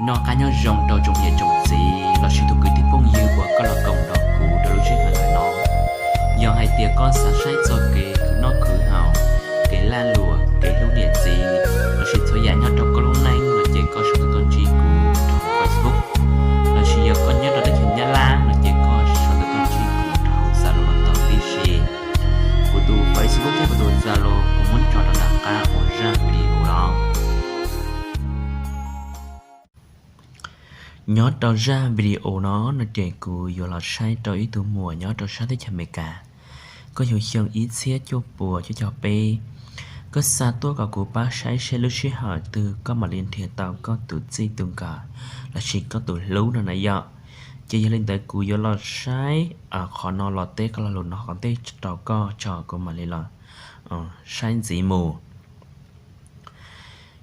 Noj qab nyob zoo rau tsoom niam tsoom txiv lossis tus kwv tij phooj ywg uas koj los koom nrog kuv rau lub sij hawm ntawm no. Yog hais tias koj xav saib txog kev khwv noj khwv haus, kev lag luam, kev hlub niam txiv, lossis txhua yam nyob rau koj lub neej no ces koj sawv daws tuaj ntsib kuv rau Facebook, lossis yog koj nyob rau teb chaws Nyab Laj no ces koj sawv daws tuaj ntsib kuv rau Zalo los tau tib si. Kuv tus Facebook thiab kuv tus Zalo kuv muab tso rau nram qab uas zaj video los. Nyob rau zaj video no no ces kuv yuav los saib rau ib tug muam nyob rau sab teb chaws Amelikas. Koj yug xyoo ib txhiab cuaj puas cuaj caum peb. Koj xa tuaj kom kuv pab saib seb lub sij hawm twg koj mam li nrhiav tau koj tus txij tus nkawm lossis koj tus hlub no na yom. Ces yog li ntawd kuv yuav los saib qhov no los teb koj lo lus no qhov ntej rau koj tso kuv mam li los saib ntxiv mus.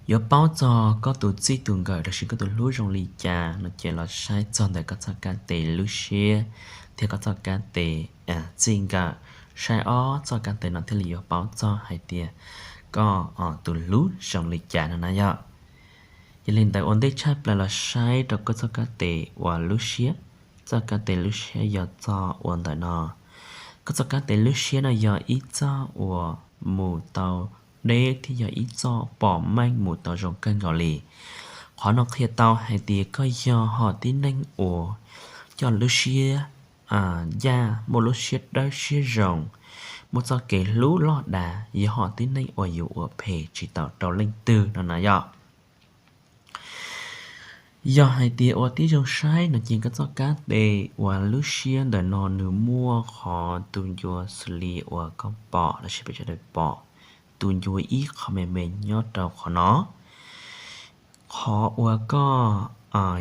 Yuav paub txog koj tus txij tus nkawm lossis koj tus hlub zoo li cas no ces los saib txog ntawm koj txoj kab tes lub siab thiab koj txoj kab tes txij nkawm. Saib ob txoj kab tes no thiaj li yuav paub txog hais tias koj tus hlub zoo li cas no na yom. Yog li ntawd ua ntej tshaj plaws los saib rau koj txoj kab tes uas lub siab. Txoj kab tes lub siab yog txoj uas ntawm no. Koj txoj kab tes lub siab no yog ib txoj uas mus tau deb thiab yog ib txoj pom meej mus tau zoo kawg nkaus li. Qhov no qhia tau hais tias koj yog hom tib neeg uas coj lub siab ncaj, muaj lub siab dawb siab zoo, muaj txoj kev hlub loj dav, yog hom tib neeg uas yuav ua phem tsis tau rau leej twg no na yom. Yog hais tias ua tib zoo saib no ces koj txoj kab tes uas lub siab ntawm no nws muaj qhov tus ncua xws li uas koj pom lossis peb sawv daws pom tus ncua ib qho me me nyob rau qhov no. Qhov uas koj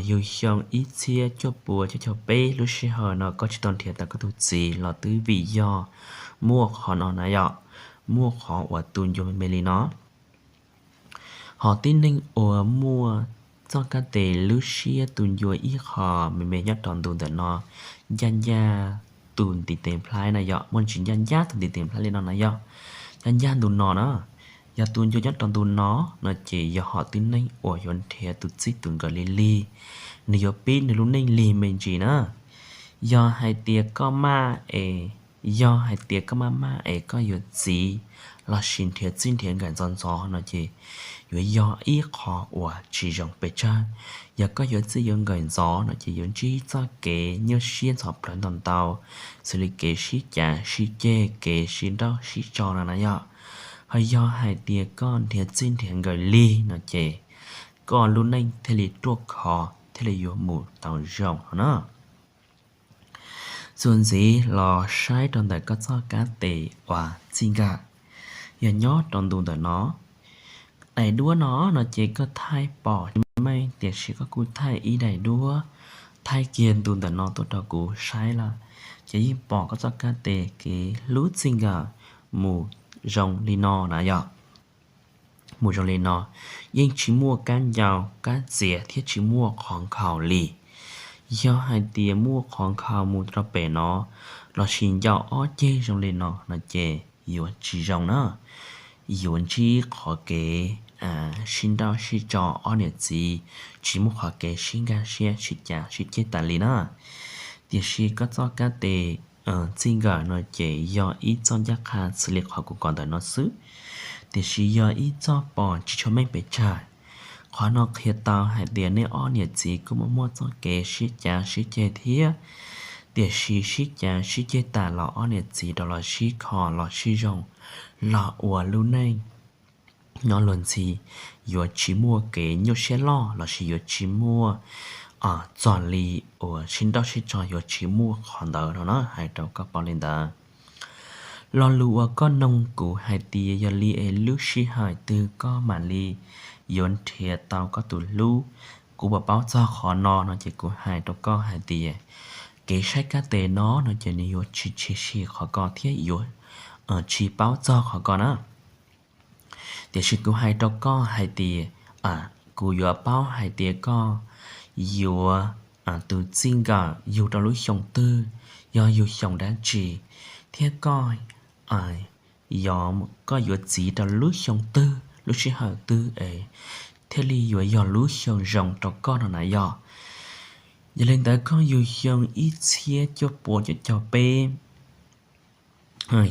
yug xyoo ib txhiab cuaj puas cuaj caum peb lub sij hawm no koj tsis tau nrhiav tau koj tus txiv los twb vim yog muaj qhov no na yom, muaj qhov uas tus ncua me me li no. Hom tib neeg uas muaj txoj kab tes lub siab tus ncua ib qho me me nyob rau ntu ntawm no, ncaj ncaj tus ntiv tes nplhaib na yom, muaj ntsis ncaj ncaj tus ntiv tes nplhaib li no na yom, ncaj ncaj ntu no na. Yog tus ncua nyob rau ntu no no ces yog hom tib neeg uas yuav nrhiav tus txij tus nkawm lig lig, nws yuav pib nws lub neej lig me ntsis na. Yog hais tias koj maj es, yog hais tias koj maj maj es koj yuav txiv lossis nrhiav txij nrhiav nkawm ntxov ntxov no ces yuav yog ib qho uas tsis zoo pes tsawg. Yog koj yuav txij yuav nkawm ntxov no ces yuav ntsib txoj kev nyuaj siab ntxhov plawv ntau ntau, xws li kev sib cav sib ceg, kev sib nrauj sib tso no na yom. Ho yog hais tias koj nrhiav txij nrhiav nkawm lig no ces koj lub neej thiaj li ruaj khov thiaj li yuav mus tau zoo no na. Txuas ntxiv los saib rau ntawm koj txoj kab tes uas txij nkawm, yog nyob rau ntu ntawm no. Daim duab no no ces koj thaij pom tsis meej tiam sis koj kuj thaij ib daim duab, thaij kiag ntu ntawm no tuaj rau kuv saib lawm, ces yeej pom koj txoj kab tes kev hlub txij nkawm mus zoo li no na yom. Mus zoo li no, yeej tsis muaj kab ncau kab txias thiab tsis muaj qhov nkhaus li. Yog hais tias muaj qhov nkhaus mus rau pem no lossis ncau ob ceg zoo li no no ces yuav tsis zoo na. Yuav ntsib qhov kev sib nrauj sib tso ob niam txiv, tsis muaj qhov kev sib nkag siab sib cav sib ceg tas li na. Tiam sis koj txoj kab tes txij nkawm no ces yog ib txoj ncaj qha xws li qhov kuv kov ntawm no xwb, tiam sis yog ib txoj pom tsis tshua meej pes tsawg. Qhov no qhia tau hais tias nej ob niam txiv kuj muaj muaj txoj kev sib cav sib ceg thiab, tiam sis sib cav sib ceg tas los ob niam txiv rov los sib kho los sib zoo los ua lub neej nyob luag ntxhi, yuav tsis muaj kev nyuaj siab loj lossis yuav tsis muaj txog li uas sib nrauj sib tso, yuav tsis muaj qhov ntawd no na, hais rau koj paub li ntawd. Lo lus uas koj noog kuv hais tias yog li es lub sij hawm twg koj mam li yuav nrhiav tau koj tus hlub, kuv puas paub txog qhov no no ces kuv hais rau koj hais tias kev saib kab tes no no ces nws yuav tsis tshwm sim qhov koj thiab yuav tsis paub txog qhov koj na. Tiam sis kuv hais rau koj hais tias, kuv yuav paub hais tias koj yuav tus txij nkawm yug rau lub xyoo twg, yog yug xyoo dab tsi, thiab koj, koj yuav txiv rau lub xyoo twg, lub sij hawm twg es thiaj li yuav yog lub xyoo zoo rau koj no na yog. Yog li ntawd koj yug xyoo ib txhiab cuaj puas cuaj caum peb,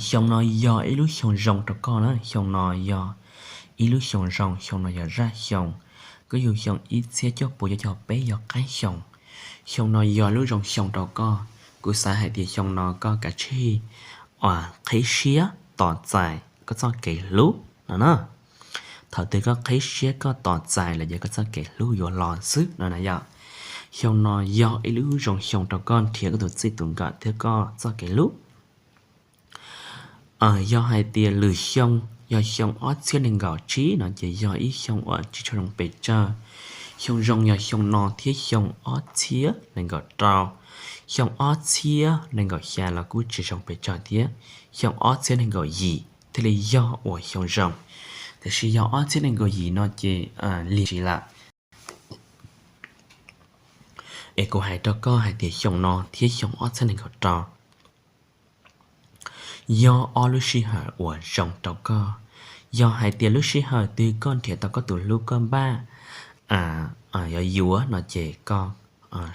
xyoo no yog ib lub xyoo zoo rau koj na, xyoo no yog ib lub xyoo zoo, xyoo no yog zaj xyoo. Koj yug xyoo ib txhiab cuaj puas cuaj caum peb yog qaib xyoo, xyoo no yog lub zoo xyoo rau koj. Kuv xav hais tias xyoo no koj kav tsij uas qhib siab tos txais koj txoj kev hlub no na. Thaum twg koj qhib siab koj tos txais los ces koj txoj kev hlub yuav los xwb no na yog. Xyoo no yog ib lub zoo xyoo rau koj nrhiav koj tus txij tus nkawm thiab koj txoj kev hlub. Yog hais tias lwm xyoo yog xyoo ob txhiab nees nkaum tsib no ces yog ib xyoo uas tsis tshua zoo pes tsawg. Xyoo zoo yog xyoo no thiab xyoo ob txhiab nees nkaum rau, xyoo ob txhiab nees nkaum xya los kuj tsis zoo pes tsawg thiab, xyoo ob txhiab nees nkaum yim thiaj li yog uas xyoo zoo. Tiam sis yog ob txhiab nees nkaum yim no ces lig tsis lawm. Es kuv hais rau koj hais tias xyoo no thiab xyoo ob txhiab nees nkaum rau yog ob lub sij hawm uas zoo rau koj. Yog hais tias lub sij hawm twg koj nrhiav tau koj tus hlub koj npaj yuav yuav no ces koj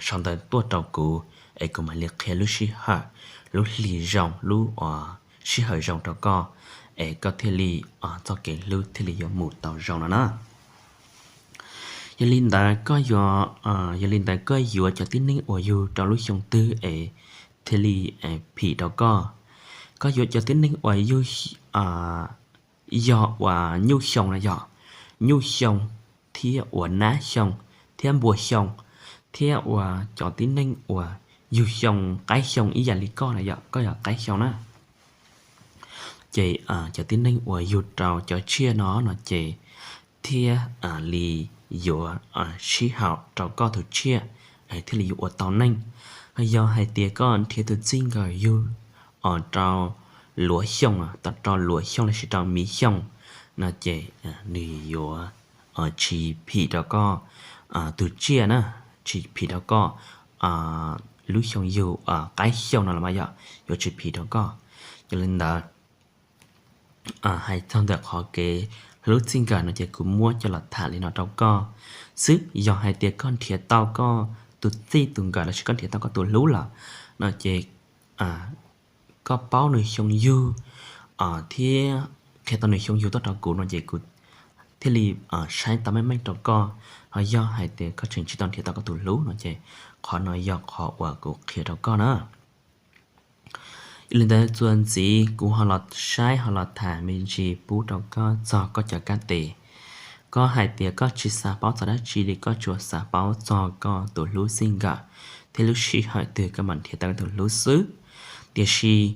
sau ntawv tuaj rau kuv es kuv mam li qhia lub sij hawm, lub hli zoo, lub sij hawm zoo rau koj es koj thiaj li txoj kev hlub thiaj li yuav mus tau zoo no na. Yog li ntawd koj yuav, yog li ntawd koj yuav cov tib neeg uas yug rau lub xyoo twg es thiaj li phim rau koj. Koj yuav cov tib neeg uas yug, yog uas nyuj xyoo no yog, nyuj xyoo thiab uas nab xyoo thiab npua xyoo thiab uas cov tib neeg uas yug xyoo qaib xyoo ib yam li koj no yog, koj yog qaib xyoo na. Ces cov tib neeg uas yug rau cov tsiaj no no ces thiaj li yuav sib haum rau koj tus tsiaj, thiaj li yuav ua tau neej. Yog hais tias koj nrhiav tus txij nkawm yug rau luav xyoo, tau rau luav xyoo lossis rau miv xyoo no ces nws yuav tsis phim rau koj tus tsiaj na, tsis phim rau koj lub xyoo yug qaib xyoo no los mas yog yuav tsis phim rau koj. Yog li ntawd hais txog ntawm qhov kev hlub txij nkawm no ces kuv muab coj los tham li no rau koj xwb. Yog hais tias koj nrhiav tau koj tus txij tus nkawm lossis koj nrhiav tau koj tus hlub lawm no ces koj paub nws xyoo yug thiab qhia tau nws xyoo yug tuaj rau kuv no ces kuv thiaj li saib tau meej meej rau koj. Ho yog hais tias koj tseem tsis tau nrhiav tau koj tus hlub no ces qhov no yog qhov uas kuv qhia rau koj na. Yog li ntawd txuas ntxiv kuv ho los saib ho los tham me ntsis pub rau koj txog koj cov kab tes. Koj hais tias koj tsis xav paub txog dab tsi li, koj tsuas xav paub txog koj tus hlub txij nkawm thiab lub sij hawm twg koj mam nrhiav tau koj tus hlub xwb. Tiam sis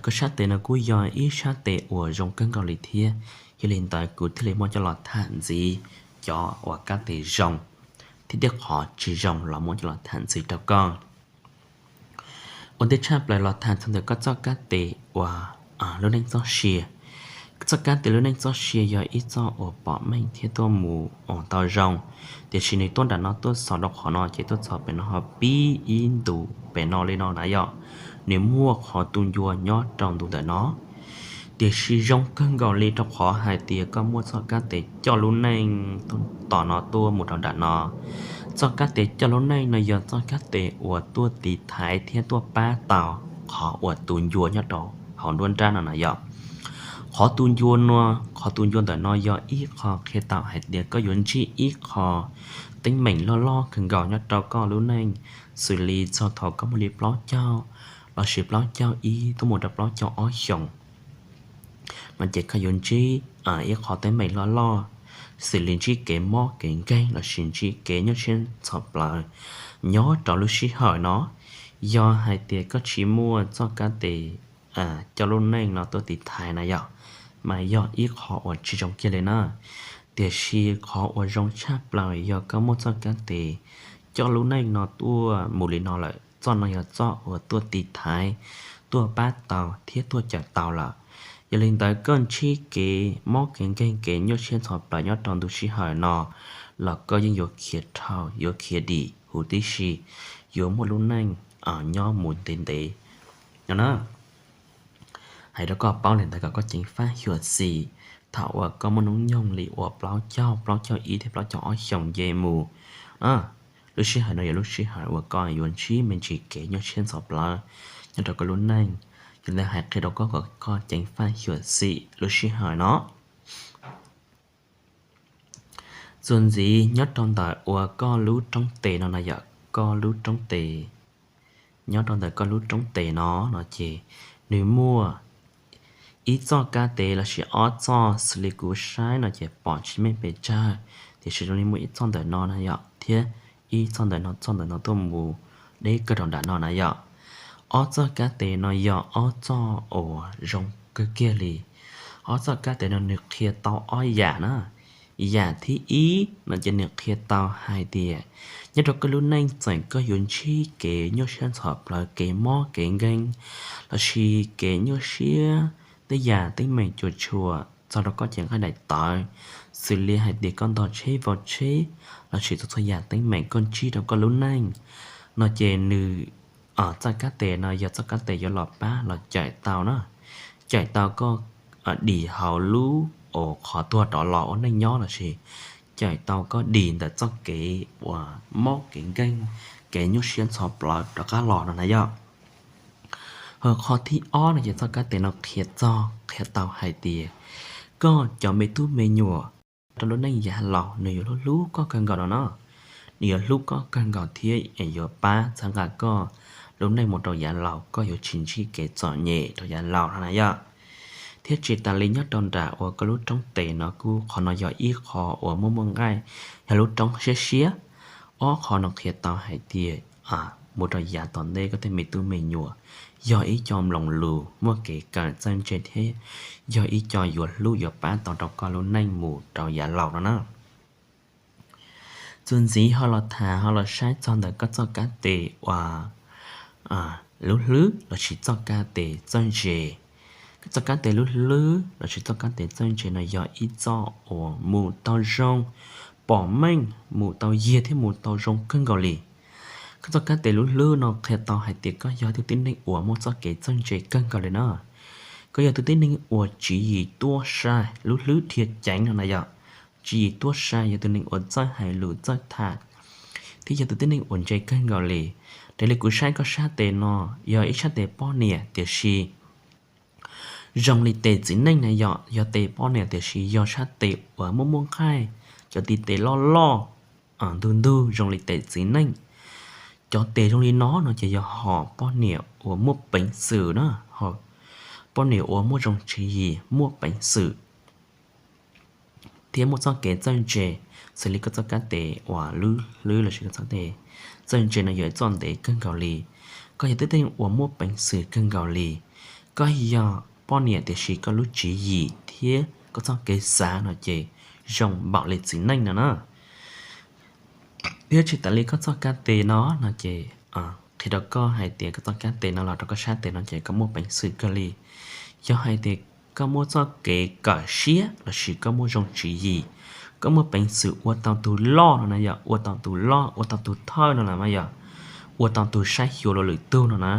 koj sab tes no kuj yog ib sab tes uas zoo kawg nkaus li thiab. Yog li ntawd kuv thiaj li muab coj los tham ntxiv cov uas kab tes zoo thiab tej qhov tsis zoo los muab coj los tham ntxiv rau koj. Ua ntej tshaj plaws los tham txog ntawm koj txoj kab tes uas lub neej txoj sia. Txoj kab tes lub neej txoj sia yog ib txoj uas pom meej thiab tuaj mus tau zoo, tiam sis nws tuaj nram no tuaj xov rau qhov no ces tuaj txog pem no ho pib ib ntu pem no li no na yom. Nws muaj qhov tu ncua nyob rau ntu ntawm no. Tiam sis zoo kawg nkaus li rau qhov hais tias koj muaj txoj kab tes coj lub neej tom no tuaj mus rau nram no. Txoj kab tes coj lub neej no yog txoj kab tes uas tuaj tiv thaiv thiab tuaj pab tau qhov uas tu ncua nyob rau hauv nruab nrab no na yom. Qhov tu ncua no, qhov tu ncua ntawm no yog ib qho qhia tau hais tias koj yuav ntsib ib qho teeb meem loj loj kawg nkaus nyob rau koj lub neej, xws li txog thaum koj muaj li plaub caug lossis plaub caug ib tuaj mus rau plaub caug ob xyoos no ces koj yuav ntsib ib qho teeb meem loj loj, xws li ntsib kev mob kev nkeeg lossis ntsib kev nyuaj siab txhov plaws nyob rau lub sij hawm no. Yog hais tias koj tsis muaj txoj kab tes coj lub neej no tuaj tiv thaiv na yom, mas yog ib qho uas tsis zoo kiag li na. Tiam sis qhov uas zoo tshaj plaws yog koj muaj txoj kab tes coj lub neej no tuaj mus li no lawm, txoj no yog txoj uas tuaj tiv thaiv, tuaj pab tau thiab tuaj cawm tau lawm. Yog li ntawd koj ntsib kev mob kev nkeeg kev nyuaj siab txhov plaws nyob rau ntu sij hawm no los koj yeej yuav khiav dhau, yuav khiav dim huv tib si, yuav muaj lub neej nyob mus ntev ntev no na. Hais rau koj paub li ntawd kom koj ceev faj xyuam xim, thaum uas koj muaj hnub nyoog li uas plaub caug, plaub caug ib thiab plaub caug ob xyoos nce mus. Lub sij hawm no yog lub sij hawm uas koj yuav ntsib me ntsis kev nyuaj siab ntxhov plawv nyob rau koj lub neej. Yog li hais qhia rau koj kom koj ceev faj xyuam xim lub sij hawm no. Txuas ntxiv nyob rau ntawm uas koj lub roob tes no na yom, koj lub roob tes, nyob rau ntawm koj lub roob tes no, no ces nws muaj ib txoj kab tes lossis ob txoj xws li kuv saib no ces pom tsis meej pes tsawg, tiam sis zoo li muaj ib txoj ntawm no na yom, thiab ib txoj ntawm no, txoj ntawm no tuaj mus deb kawg rau nram no na yom. Ob txoj kab tes no yog ob txoj uas zoo kawg kiag li. Ob txoj kab tes no nws qhia tau ob yam na. Yam thib ib no ces nws qhia tau hais tias nyob rau koj lub neej txawm koj yuav ntsib kev nyuaj siab ntxhov plawv, kev mob kev nkeeg, lossis kev nyuaj siab tej yam teeb meem cuam tshuam txog rau koj cev nqaij daim tawv, xws li hais tias koj ntog tsheb vau tsheb, lossis txhua txhua yam teeb meem koj ntsib rau koj lub neej, no ces nws txoj kab tes no yog txoj kab tes yuav los pab los cawm tau na, cawm tau koj dim hauv lub uas qhov tuag rov los ua neej nyob lossis cawm tau koj dim ntawm txoj kev uas mob kev nkeeg, kev nyuaj siab ntxhov plawv rov qab los no na yom. Ho qhov thib ob no ces txoj kab tes no qhia txog, qhia tau hais tias koj cov me tub me nyuam rau lub neej yav laus nws yuav hlub hlub koj kawg nkaus no no. Nws yuav hlub koj kawg nkaus thiab yuav pab txhawb nqa koj lub neej mus rau yav laus, koj yuav tsis ntsib kev txom nyem rau yav laus no na yom. Thiab tsis tas li nyob rau nram uas koj lub roob tes no kuj qhov no yog ib qho uas muaj muaj nqaij, yog lub roob siab siab. Ob qho no qhia tau hais tias mus rau yav tom ntej koj tej me tub me nyuam yog ib co mloog lus muaj kev kawm txawj ntse thiab yog ib co yuav hlub yuav pab tau rau koj lub neej mus rau yav laus no na. Txuas ntxiv ho los tham ho los saib txog ntawm koj txoj kab tes uas lub hlwb lossis txoj kab tes txawj ntse. Koj txoj kab tes lub hlwb lossis txoj kab tes txawj ntse no yog ib txoj uas mus tau zoo, pom meej, mus tau yig thiab mus tau zoo kawg nkaus li. Koj txoj kab tes lub hlwb no qhia tau hais tias koj yog tus tib neeg uas muaj txoj kev txawj ntse kawg nkaus li na. Koj yog tus tib neeg uas tswv yim tuaj sai, lub hlwb dhia ceev no na yom. Tswv yim tuaj sai, yog tus neeg uas txawj hais lus txawj tham, thiab yog tus tib neeg uas ntse kawg nkaus li. Raws li kuv saib koj sab tes no yog ib sab tes poj niam tiam sis zoo li tes txiv neej na yom, yog tes poj niam tiam sis yog sab tes uas muaj muaj nqaij, cov tis tes loj loj, ntug ntug zoo li tes txiv neej. Cov tes zoo li no no ces yog hom poj niam uas muaj peev xwm na, poj niam uas muaj zoo tswv yim muaj peev xwm thiab muaj txoj kev txawj ntse, xws li koj txoj kab tes uas lub hlwb lossis koj txoj tes txawj ntse no yog ib txoj ntev kawg nkaus li. Koj yog tus tib neeg uas muaj peev xwm kawg nkaus li. Koj yog poj niam tiam sis koj lub tswv yim thiab koj txoj kev xav no ces zoo npaum li txiv neej no na. Thiab tsis tas li koj txoj kab tes no no ces qhia rau koj hais tias koj txoj kab tes no los rau koj sab tes no ces koj muaj peev xwm kawg li. Yog hais tias koj muaj txoj kev kawm siab lossis koj muaj zoo tswv yim, koj muaj peev xwm ua tau tus loj no na yom, ua tau tus loj, ua tau tus thawj no los mas yog ua tau tus saib xyuas luag lwm tug no na,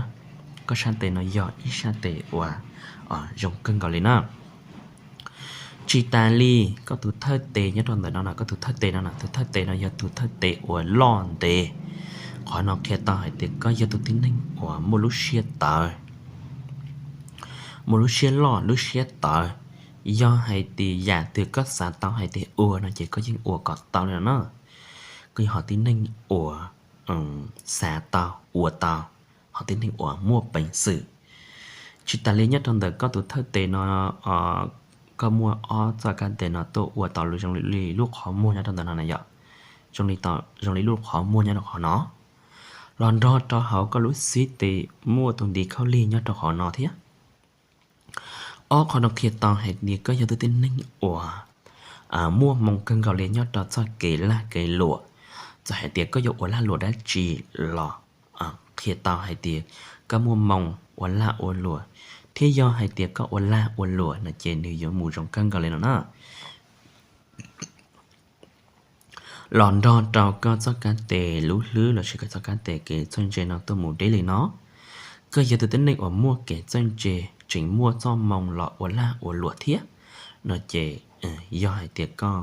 koj sab tes no yog ib sab tes uas zoo kawg nkaus li na. Tsis tas li koj tus thawj tes nyob rau ntawm no no, koj tus thawj tes no no, tus thawj tes no yog tus thawj tes uas loj ntev. Qhov no qhia tau hais tias koj yog tus tib neeg uas muaj lub siab tawv, muaj lub siab loj lub siab tawv. Yog hais tias yam twg koj xav tau hais tias ua no ces koj yeej ua kom tau li no na. Koj yog hom tib neeg uas xav tau ua tau, hom tib neeg uas muaj peev xwm. Tsis tas li nyob rau ntawm koj tus thawj tes no, koj muaj ob txoj kab tes no tuaj ua tau zoo li lub qhov muag nyob rau ntawm no na yom, zoo li lub qhov muag nyob rau qhov no, los nrog rau hauv koj lub xib tes muaj tus ntiv khaub lig nyob rau qhov no thiab. Ob qhov no qhia tau hais tias koj yog tus tib neeg uas muaj hmoo kawg nkaus li nyob rau txoj kev lag kev luam. Txawm hais tias koj yuav ua lag luam dab tsi los qhia tau hais tias koj muaj hmoo ua lag ua luam, thiab yog hais tias koj ua lag ua luam no ces nws yuav mus zoo kawg nkaus li no na. Los nrog rau koj txoj kab tes lub hlwb lossis koj txoj kab tes kev txawj ntse no tuaj mus deb li no, koj yog tus tib neeg uas muaj kev txawj ntse, tseem muaj txoj hmoo los ua lag ua luam thiab. no ces yog hais tias koj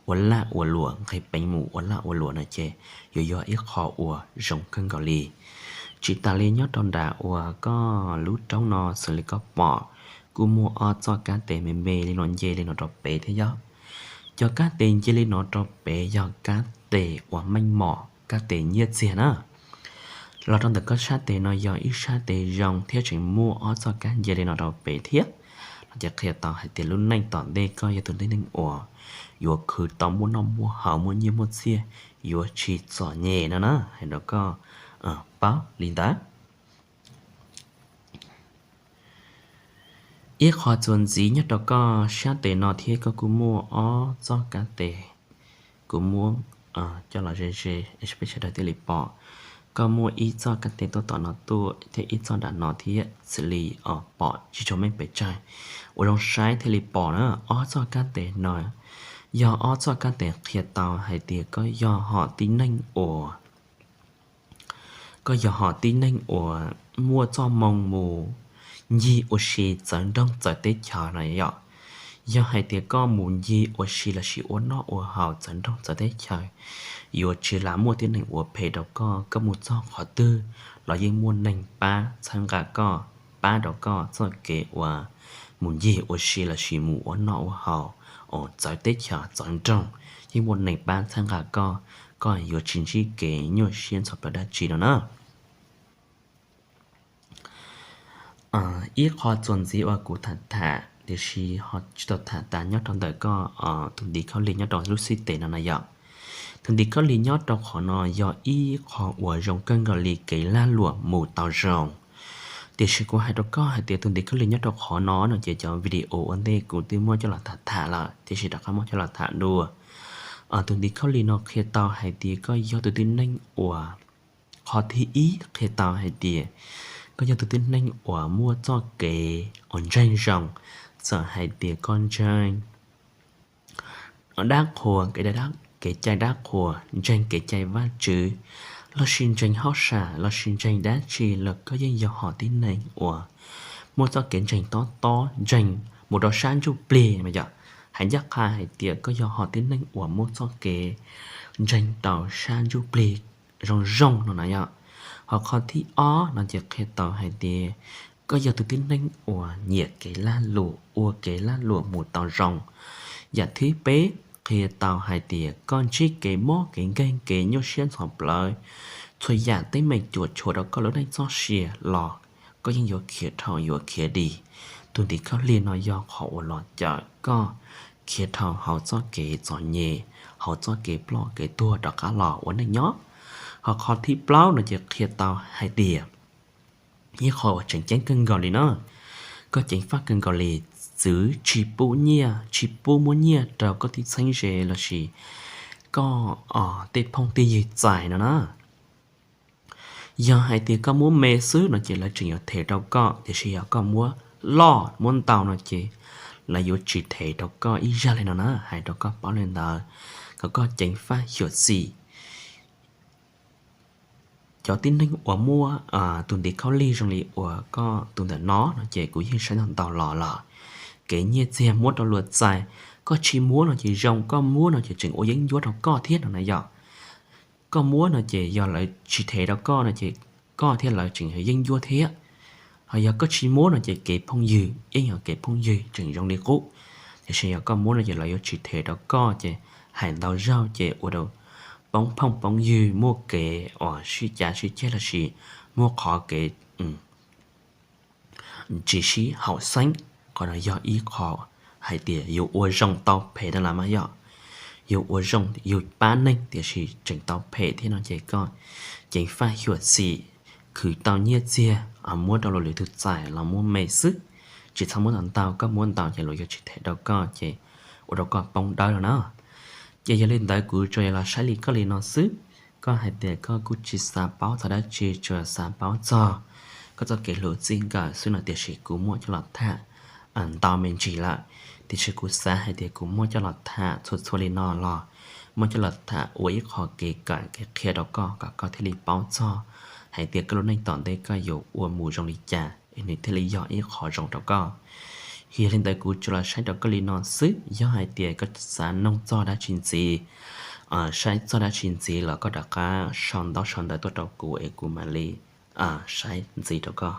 ua laj ua luam, nqis peev mus ua laj ua luam no ces yuav yog ib qho uas zoo kawg nkaus li. Tsis tas li, nyob rau nram uas koj lub roob no xws li koj pom kuj muaj ob txoj kab tes me me li no nce li no rau pem thiab yog. Cov kab tes nce li no rau pem yog kab tes uas meej mom, kab tes nyiaj txiag na. Los rau ntawm koj sab tes no yog ib sab tes zoo thiab tseem muaj ob txoj kab nce li no rau pem thiab, no ces qhia tau hais tias lub neej tom ntej koj yog tus tib neeg uas yuav khwv tau muaj noj muaj haus, muaj nyiaj muaj txiag, yuav tsis txom nyem no na, hais rau koj paub li ntawd. Ib qho txuas ntxiv, nyob rau koj sab tes no thiab koj kuj muaj ob txoj kab tes, kuv muab coj los ze ze peb sawv daws thiaj li pom. Koj muaj ib txoj kab tes tuaj tom no tuaj thiab ib txoj nram no thiab xws li pom tsis tshua meej pes tsawg, ua zoo saib thiaj li pom na. Ob txoj kab tes no yog ob txoj kab tes qhia tau hais tias koj yog hom tib neeg uas koj yog hom tib neeg uas muaj txoj moo mus ncig ua si txawv nroog txawv teb chaws no yom. Yog hais tias koj mus ncig ua si lossis ua noj ua haus txawv nroog txawv teb chaws, yuav tsis lam muaj tib neeg ua phem rau koj. Koj mus txog qhov twg los yeej muaj neeg pab txhawb nqa koj, pab rau koj txoj kev uas mus ncig ua si lossis mus ua noj ua haus txawv teb chaws txawv nroog, yeej muaj neeg pab txhawb nqa koj, koj yuav tsis ntsib kev nyuaj siab ntxhov plawv dab tsi no na. Ib qho txuas ntxiv uas kuv tham tham tiam sis ho tsis tau tham tas nyob rau ntawm koj tus ntiv khaub lig nyob rau lub xib tes no na yom. Tus ntiv khaub lig nyob rau qhov no yog ib qho uas zoo kawg nkaus li kev lag luam mus tau zoo. Tiam sis kuv hais rau koj hais tias tus ntiv khaub lig nyob rau qhov no no ces cov video ua ntej kuv twb muab coj los tham tham lawm, tiam sis rov qab muab coj los tham dua. Tus ntiv khaub lig no qhia tau hais tias koj yog tus tib neeg uas, qhov thib ib qhia tau hais tias koj yog tus tib neeg uas muaj txoj kev uas ntseeg zoo, txawm hais tias koj ntseeg dab qhuas, kev cai dab qhuas, ntseeg kev cai Vajtswv, lossis ntseeg hauj sam lossis ntseeg dab tsi los koj yeej yog hom tib neeg uas muaj txoj kev ntseeg tob tob, ntseeg mus rau sab ntsuj plig no yom. Hais ncaj qha hais tias koj yog hom tib neeg uas muaj txoj kev ntseeg rau sab ntsuj plig zoo zoo no na yom. Ho qhov thib ob no ces qhia tau hais tias koj yog tus tib neeg uas nyiam kev lag luam, ua kev lag luam mus tau zoo. Yam thib peb qhia tau hais tias koj ntsib kev mob kev nkeeg kev nyuaj siab ntxhov plawv, txhua yam teeb meem cuam tshuam rau koj lub neej txoj sia los koj yeej yuav khiav dhau yuav khiav dim. Tus ntiv khaub lig no yog qhov uas los cawm koj khiav dhau hauv txoj kev txom nyem, hauv txoj kev ploj kev tuag rov qab los ua neej nyob. Ho qhov thib plaub no ces qhia tau hais tias ib qho uas tseem ceeb kawg nkaus li no, koj ceev faj kawg nkaus li, txwv tsis pub nyiaj, tsis pub muab nyiaj rau koj tib txheeb ze lossis koj tej phooj tej ywg txais no na. Yog hais tias koj muab me xwb no ces lawv tseem yuav them rau koj, tiam sis yog koj muab loj muab ntau no ces lawv yuav tsis them rau koj ib zaj li no na, hais rau koj paub li ntawd kom koj ceev faj xyuam xim. Cov tib neeg uas muaj tus ntiv khaub lig zoo li uas koj tus ntawm no no ces kuv yeej saib ntau ntau los lawm. Kev nyiaj txiag muab rau luag txais, koj tsis muab no ces zoo, koj muab no ces tseem ua yeeb ncuab rau koj thiab no na yom. Koj muab no ces yog lawv tsis them rau koj no ces koj thiab lawv tseem yog yeeb ncuab thiab. Ho yog koj tsis muab no ces kev phooj ywg yeej yog kev phooj ywg tseem zoo li qub. Tiam sis yog koj muab no ces lawv yuav tsis them rau koj ces hais ntau zaug ces ua rau poob phooj poob ywg, muaj kev uas sib cav sib ceg lossis muaj qhov kev tsis sib haum xeeb. Qhov no yog ib qho hais tias yus ua zoo tau phem na los mas yog, yus ua zoo yus pab neeg tiam sis tseem tau phem thiab no ces koj ceev faj xyuam xim, khwv tau nyiaj txiag muab rau luag lwm tus txais los muab me xwb, tsis txhob muab ntau ntau, koj muab ntau ces luag yuav tsis them rau koj ces ua rau koj poob dawb no na. Ces yog li ntawd kuv tsuas los saib li koj li no xwb. Koj hais tias koj kuj tsis xav paub txog dab tsi, tsuas xav paub txog koj txoj kev hlub txij nkawm xwb no, tiam sis kuv muab coj los tham ntau me ntsis lawm. Tiam sis kuv xav hais tias kuv muab coj los tham txhua txhua li no los muab coj los tham ua ib qho kev kawm kev qhia rau koj kom koj thiaj li paub txog hais tias koj lub neej tom ntej koj yuav ua mus zoo li cas es nws thiaj li yog ib qho zoo rau koj. Yog li ntawd kuv tsuas los saib rau koj li no xwb, yog hais tias koj xav noog txog dab tsi ntxiv, saib txog dab tsi ntxiv los koj rov qab sau ntaub sau ntawv tuaj rau kuv es kuv mam li saib ntxiv rau koj.